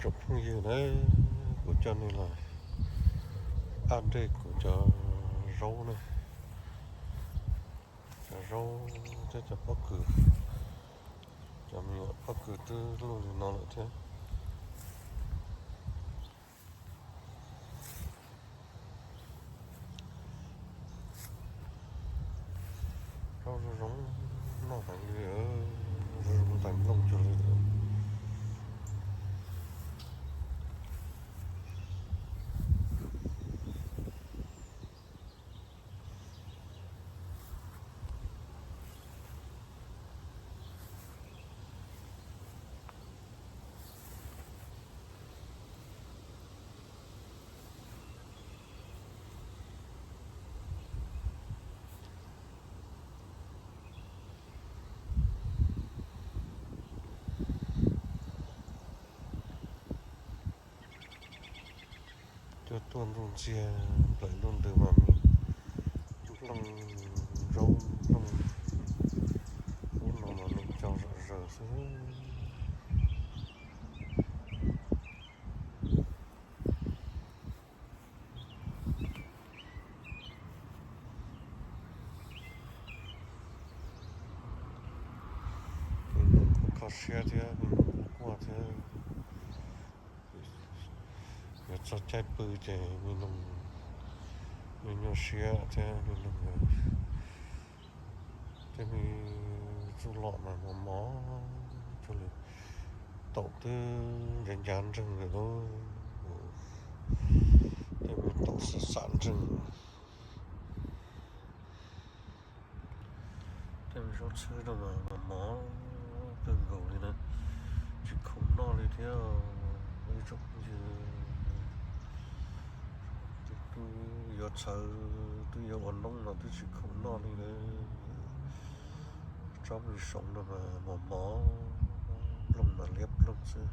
Phooj ywg na, kuv coj nej los ab dej kuv cov zaub na, cov zaub thiab cov pob kws, cov me nyuam pob kws twb luj li no lawm thiab. Zaub zoo zoo noj heev li, zoo zoo ntais nplooj cuag li. Cua tuaj ntuj ntxiag nplaim ntuj ntws mas me nplooj zaub nplooj ub no mas me co zom zaws xwb. Me noog kuj kho siab thiab, me noog kuj quaj thiab. Yuav txog caij pw ces me noog nyuaj nyuaj siab thiab, me noog tej me txuj lom mas mos mos cuag li, taum twb ncav ncav nreeg lawm lauj, tej me taum xam xam nreeg. Tej me zaub txhwb no mas mos mos kawg nkaus li na, tsis khoom noj li thiab. Ib tsoom phooj ywg, twb yuav txhawv, twb yuav ua noob los twb tsis khoom noj li na. Tsob me soov no mas mos mos, plooj mas liab ploog xwb.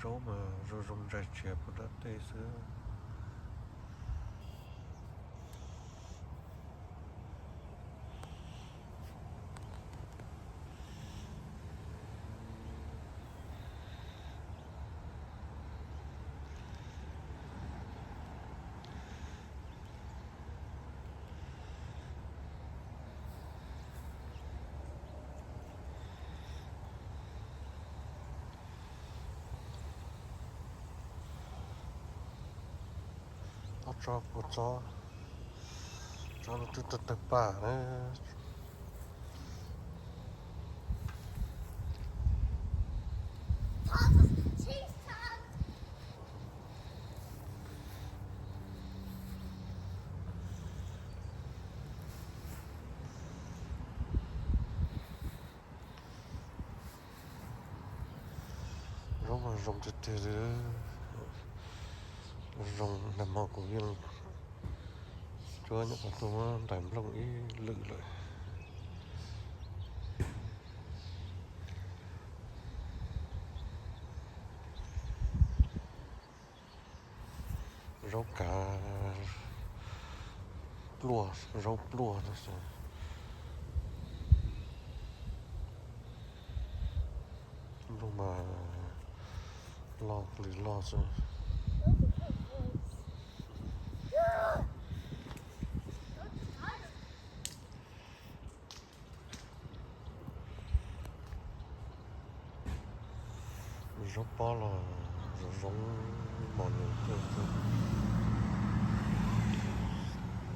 Zaub mas zoo zoo ntsais tsiav puag nram tej xwb. Ob tsob kua txob, tsob no twb tawg tawg pam na. Zaub mas zoo tiag tiag li. Zoo nag hmo kuv yeej cuab nyuam qhuav tuaj muab ntais nplooj ib lwm lawm. Zaub kav pluaj, zaub pluaj no. Nplooj mas loj li loj xwb. Zaub pob los zoo zoo mos nyoos kawg.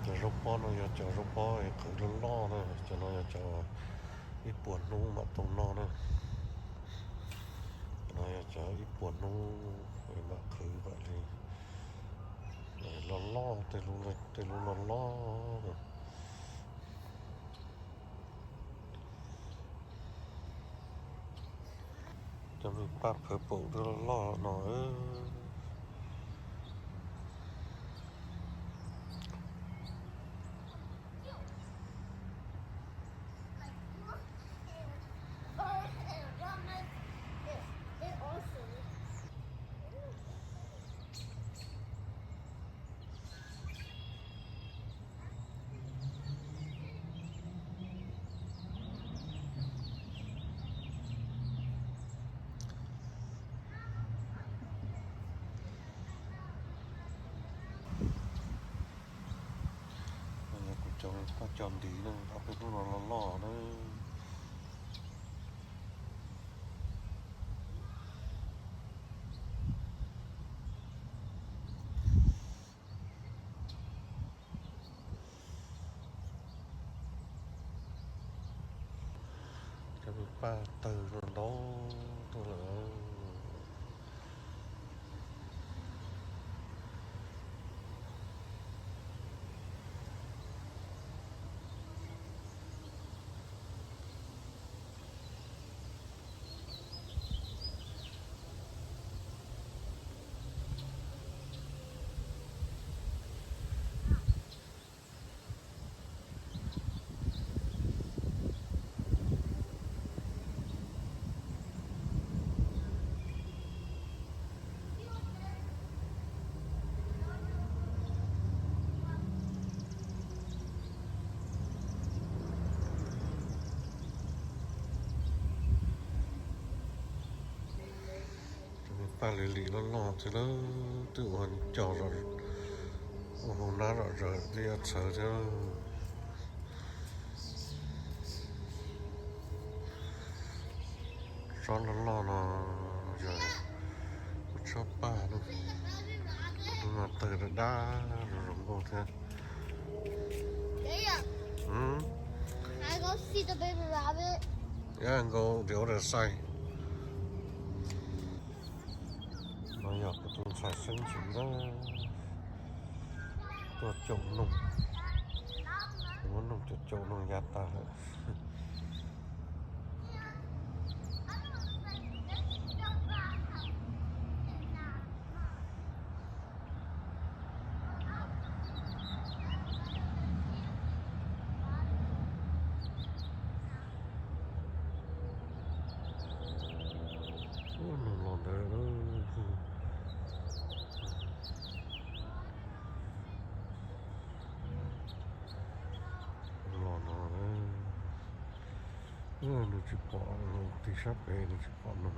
Cov zaub pob no yog cov zaub pob qhwv loj loj na, cov no yog cov ib puas hnub mam tau noj na. Cov no yog cov ib puas hnub mam qhwv mam li loj loj, tej lub loj loj. Cov me paj phawv paum twb loj loj no. Cov ntiv no ob peb hnub no loj loj na. Cov me paj tawg no ntau tuaj lawm. Cov me paj lim lim loj loj thiab lawm, twb ua co, ua hauv nab zom zaws twb yuav txhawv thiab. Tsob loj loj no yog tsob paj no, hnub no tawg dab dab zoo zoo nkauj thiab. Yeah, go the other side. No yog kuv tus ntxhais xeeb ntxwv na, tuaj caum noog, muab noog caum caum noog ya tas lawm. Ub, noog los ntawd, los no, nws tsis pom, tig sab pem nws tsis pom noog.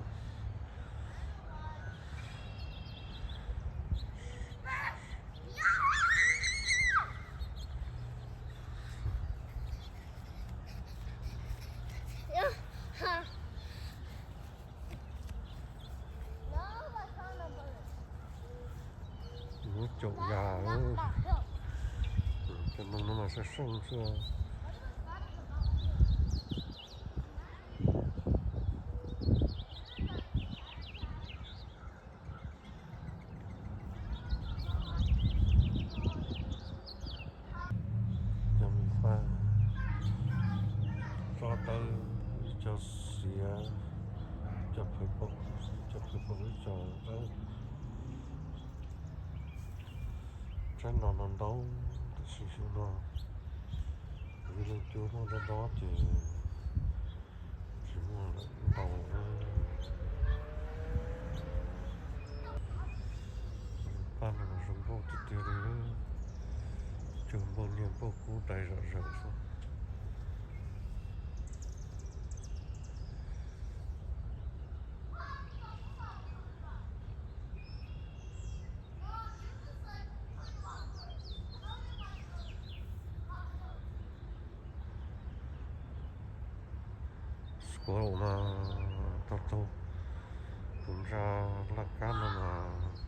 Muab caum ya, cov noog no mas sab seej xwb. Cov me paj, tsob dawb, ib co xiav, cov pawg, cov pawg ib co dawb. Tsob no no ntau, tab sis xyoo no kuv ib leeg cuab muaj dawb dawb ces tsis muaj lawm ntau. Paj no zoo nkauj tiag tiag li, cuag npauj nyiaj npauj kub dai zom zaws xwb. Squirrel mas tau taug tus ntsa laj kab no mas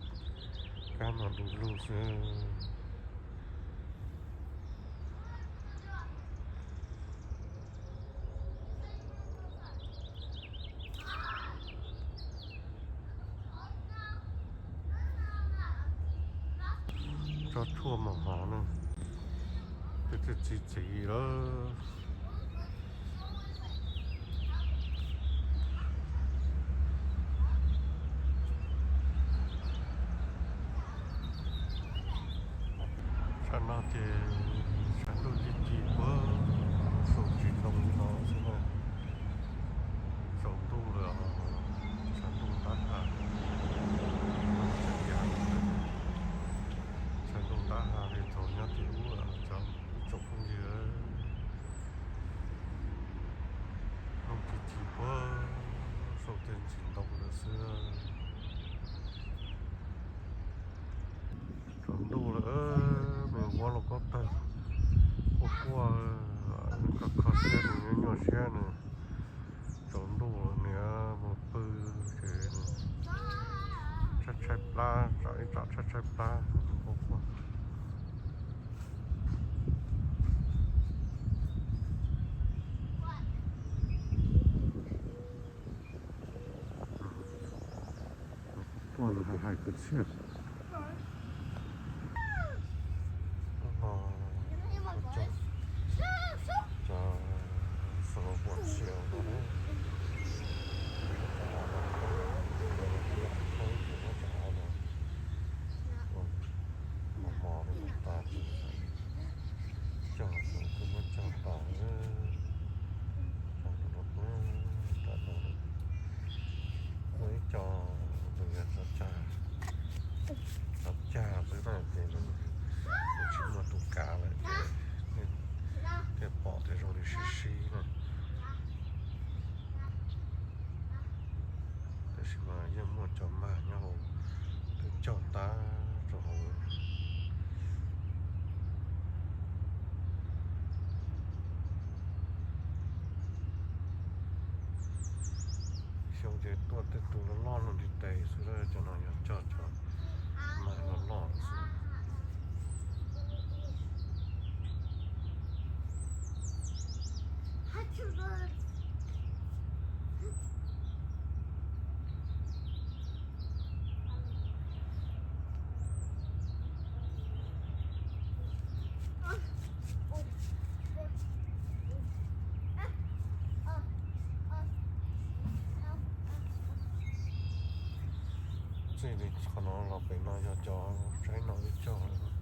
kab mas du lug xwb. Tsob tshuaj mos hav na, twb txiv txiv lawm. Tsam no ces tshav ntuj ci ci puag saum tsis ntoo li no xwb na. Tsaus ntuj lawm, tshav ntuj ntab ha, tshav ntuj ntab ha li thaum nyob tim ub cov ib tsoom phooj ywg. Ntuj ci ci puag saum tej ntsis ntoo lawm xwb. Tsaus ntuj lawm, me vuab los pob tawg, quaj Ua, nws kho kho siab, nws nyuaj nyuaj siab, nws tsaus ntuj nws mus pw ces tshaib tshaib plab, tsam ib tsam tshaib tshaib plab. Tuaj nws hais hais kwv txhiaj. Ub no, cov xov puas txhiaj no, mos mos tas, cog kuj muab cog tas, cog rau tom no. Muaj ib co nws yog cov cag, cov cag xwb na ces nws tsis muaj tus kav lawm ces thiaj pom tias zoo li sib sib na. Tab sis mas yeej muaj cov mag nyob hauv, twb cog tag rau hauv. Xyoo ces tuaj tej tus loj loj luaj ntiv tes xwb, cov no yog cog cov mag loj loj xwb. Txij li qhov no los pem no yog cov tsaib no ib co lawm.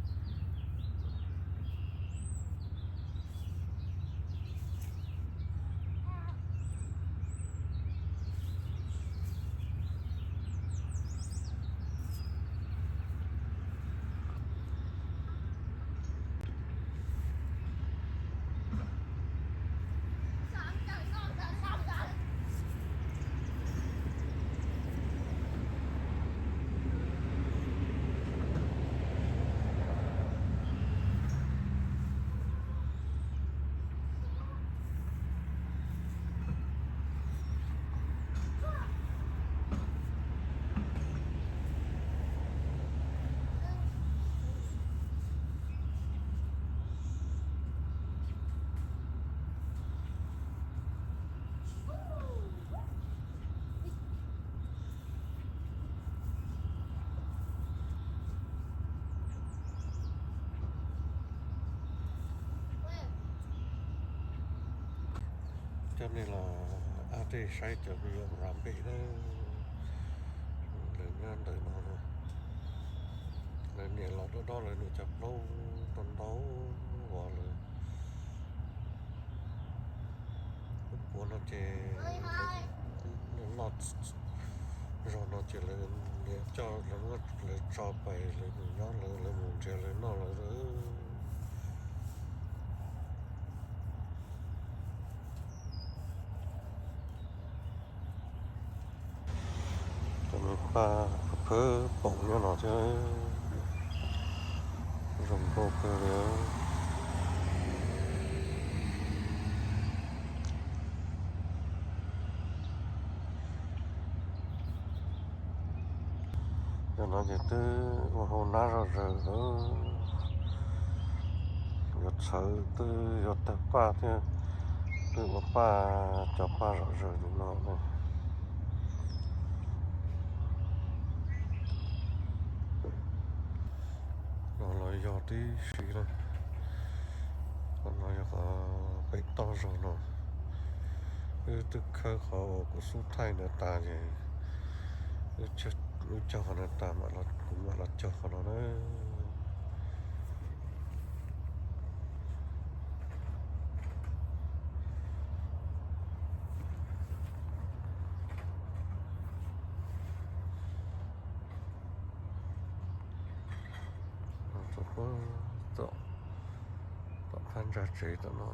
Coj nej los ab tej saib cov me nyuam rabbit na, lawv nyob ntawm no, lawv niam los dob dob lawv niam cov plaub ntau ntau uas lawv puag no ces loj zog no ces lawv niam coj lawv muab lawv tso pais lawv mus nyob lawv, lawv mus nrhiav lawv noj lawv. Cov me paj phawv paum nyob no thiab, zoo nkauj kawg li. Cov no ces twb ua hau nab zoj zaws lawm, yuav txhawv twb yuav tawg paj thiab, twb ua paj, cov paj zom zaws li no ne. No los yog tib si na, qhov no yog qhov pem toj zog no. Wb twb khawb qhov uas kuv xub thaij ntawd tas ces wb cog qhov no tas, kuv mam los cog qhov no na. Tom, tom phab ntsa tsev tom no.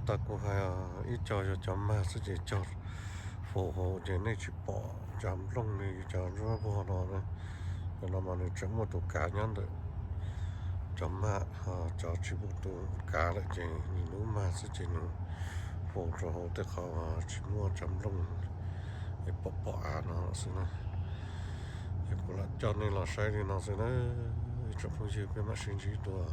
Tau kuv hais, ib co yog cov mag xwb ces cog faus hauv ces nej tsis pom cov nplooj li cov nruab vog no. Cov no mas nws tseem muaj tus kav nyob ntawm cov mag, cov tsis muaj tus kav lawm ces nws lub mag xwb ces nws faus rau hauv tej qhov tsis muaj cov nplooj es pom pom av no xwb na. Ces kuv lam coj nej los saib li no xwb na, ib tsoom phooj ywg, peb mam sib ntsib dua.